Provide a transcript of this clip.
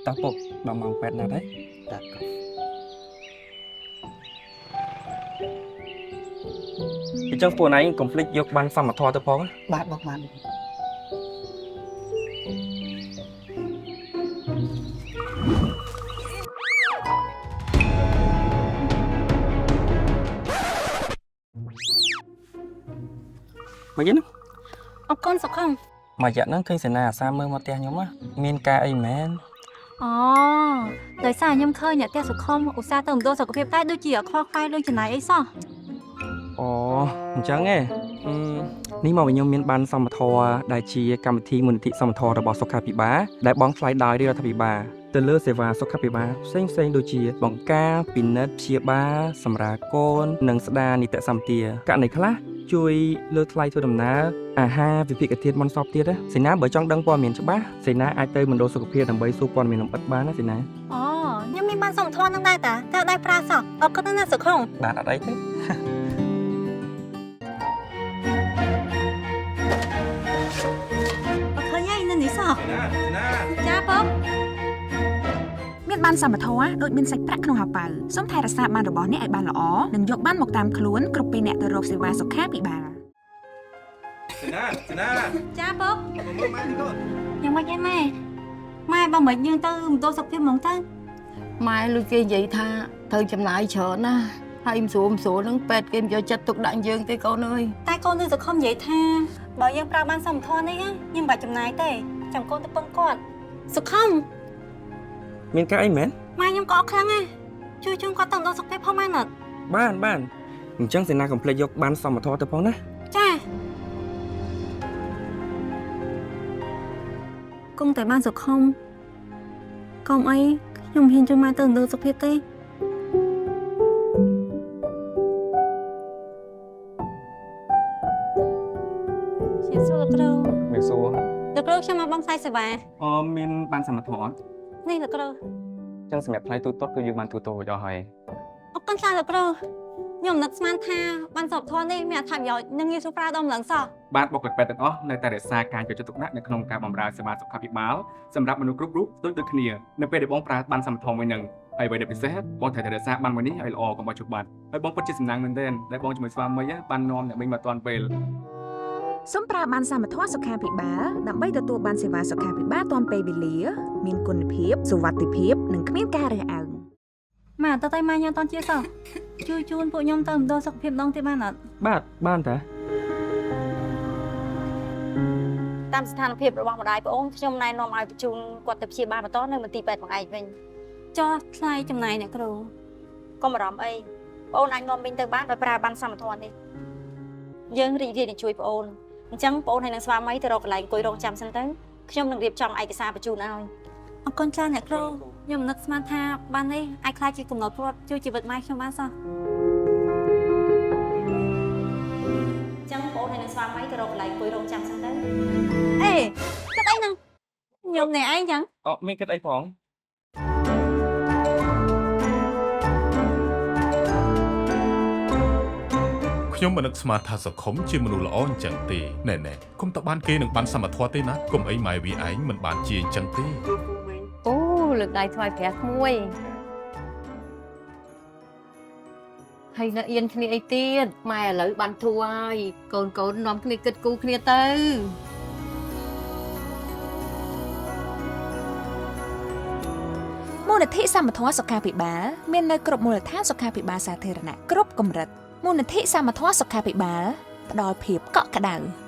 តោះពុកដល់ម៉ោង8ណាត់ហើយ តា អញ្ចឹងពួកឯងកុំភ្លេចយកបានសមធម៌ទៅផងណា បាទបងបាទ មកយិន អរគុណសុខុម មួយរយៈហ្នឹងឃើញសេនាអាសាមើលមកផ្ទះខ្ញុំណាមានការអីមែន អូដោយសារខ្ញុំឃើញអ្នកផ្ទះសុខុមឧស្សាហ៍ទៅមណ្ឌលសុខភាពតែដូចជាអត់ខ្វល់ខ្វាយរឿងចំណាយអីសោះ អូអញ្ចឹងឯងអឺនេះមកវិញខ្ញុំមានបានសមធម៌ដែលជាកម្មវិធីមូលនិធិសមធម៌របស់សុខាភិបាលដែលបងថ្លៃដោយរាជរដ្ឋាភិបាលទៅលើសេវាសុខាភិបាលផ្សេងផ្សេងៗដូចជា បង្ការពិនិត្យព្យាបាលសម្រាលកូននិងស្ដារនីតិសម្បទាករណីខ្លះជួយលើកថ្លៃធ្វើដំណើរអាហារវិភាគធាតុមន្តសពទៀតណាសេនាបើចង់ដឹងព័ត៌មានច្បាស់សេនាអាចទៅមណ្ឌលសុខភាពដើម្បីសួរព័ត៌មានលម្អិតបានណាសេនា អូខ្ញុំមានបានសមធម៌នឹងដែរតាតែអត់ដែរប្រើសោះអរគុណណាស់សុខុម បាទអត់អីទេ អត់ឃើញឯងនៅនេះសោះចាបង មានបានសមធម៌ដូចមានសាច់ប្រាក់ក្នុងហោប៉ៅសូមថែរក្សាបានរបស់អ្នកឲ្យបានល្អនិងយកបានមកតាមខ្លួនគ្រប់ពេលអ្នកទៅរកសេវាសុខាភិបាល សេនាសេនា ចាបង មកមើលម៉ែនេះកូន យ៉ាងម៉េចឯងម៉ែម៉ែបើមិនយើងទៅមណ្ឌលសុខភាពហ្មងទៅ ម៉ែលុយគេនិយាយថាត្រូវចំណាយច្រើនណាស់ហើយមិនស្រួលមិនស្រួលហ្នឹងពេទ្យគេមិនយកចិត្តទុកដាក់យើងទេកូនអើយ តែកូននឹងសុខុមនិយាយថាបើយើងប្រើបានសមធម៌នេះណាយើងមិនបាច់ចំណាយទេចាំកូនទៅពឹងគាត់សុខុម មានការអីមែន ម៉ែខ្ញុំក៏អត់ខ្លាំងដែរជួយជូនគាត់ទៅមណ្ឌលសុខភាពផងបានអត់ បានបានអញ្ចឹងសេនាកុំភ្លេចយកបានសមធម៌ទៅផងណា ចាគង់តែបានសុខុមកុំអីខ្ញុំហ៊ានជួយម៉ែទៅមណ្ឌលសុខភាពទេជាសួរលោកគ្រូ មានសួរ លោកគ្រូខ្ញុំមកបងខ្សែសេវា អូមានបានសមធម៌អត់ នេះលោកគ្រូ អញ្ចឹងសម្រាប់ថ្លៃទូទាត់គឺយើងបានទូទាត់រួចអស់ហើយ អរគុណច្រើនលោកគ្រូខ្ញុំនឹកស្មានថាបានសពធម៌នេះមានអត្ថប្រយោជន៍និងងាយស្រួលប្រើដល់ម្លឹងសោះ បាទបុគ្គលិកពេទ្យទាំងអស់នៅតែរក្សាការយកចិត្តទុកដាក់នៅក្នុងការបម្រើសេវាសុខាភិបាលសម្រាប់មនុស្សគ្រប់រូបដូចដូចគ្នានៅពេលដែលបងប្រើបានសមធម៌មួយនឹងហើយអ្វីដែលពិសេសបងត្រូវតែរក្សាបានមួយនេះឲ្យល្អកុំឲ្យជប់បាត់ហើយបងពិតជាសំណាងមែនទែនដែលបងជាមួយស្វាមីបាននាំអ្នកមីងមកទាន់ពេល សូមប្រើបានសមធម៌សុខាភិបាលដើម្បីទទួលបានសេវាសុខាភិបាលទាន់ពេលវេលា មានគុណភាពសុវត្ថិភាពនិងគ្មានការរើសអើង ម៉ែតើតៃម៉ែខ្ញុំអត់តន់ជាសោះជួយជូនពួកខ្ញុំទៅមណ្ឌលសុខភាពម្ដងទៀតបានអត់ បាទបានតា តាមស្ថានភាពរបស់ម្ដាយប្អូនខ្ញុំណែនាំឲ្យបញ្ជូនគាត់ទៅព្យាបាលបន្តនៅមន្ទីរពេទ្យបង្អែកវិញ ចោះថ្លៃចំណាយអ្នកគ្រូ កុំបារម្ភអីប្អូនអាចនាំមីងទៅបានដោយប្រើបានសមធម៌នេះយើងរីករាយនឹងជួយប្អូនអញ្ចឹងប្អូនហើយនឹងស្វាមីទៅរកកន្លែងអង្គុយរងចាំសិនទៅខ្ញុំនឹងរៀបចំឯកសារបញ្ជូនឲ្យ អរគុណច្រើនអ្នកគ្រូខ្ញុំនឹកស្មានថាបាននេះអាចក្លាយជាកំណត់ព្រមជួយជីវិតម៉ែខ្ញុំបានសោះ អញ្ចឹងប្អូនហើយនឹងស្វាមីទៅរកកន្លែងអង្គុយរងចាំសិនទៅ អេគិតអីហ្នឹងខ្ញុំអ្នកឯងចឹង អូមានគិតអីផង ខ្ញុំមិននឹកស្មានថាសុខុមជាមនុស្សល្អអញ្ចឹងទេណែណែកុំតបានគេនឹងបានសមធម៌ទេណាកុំអីម៉ែវាឯងមិនបានជាអញ្ចឹងទេ អូលើកដៃថ្វាយព្រះក្មួយហើយនៅអៀនគ្នាអីទៀតម៉ែឥឡូវបានធួហើយកូនកូននាំគ្នាគិតគូរគ្នាទៅ មូលនិធិសមធម៌សុខាភិបាលមាននៅគ្រប់មូលដ្ឋានសុខាភិបាលសាធារណៈគ្រប់កម្រិតមូលនិធិសមធម៌សុខាភិបាលផ្ដល់ភាពកក់ក្ដៅ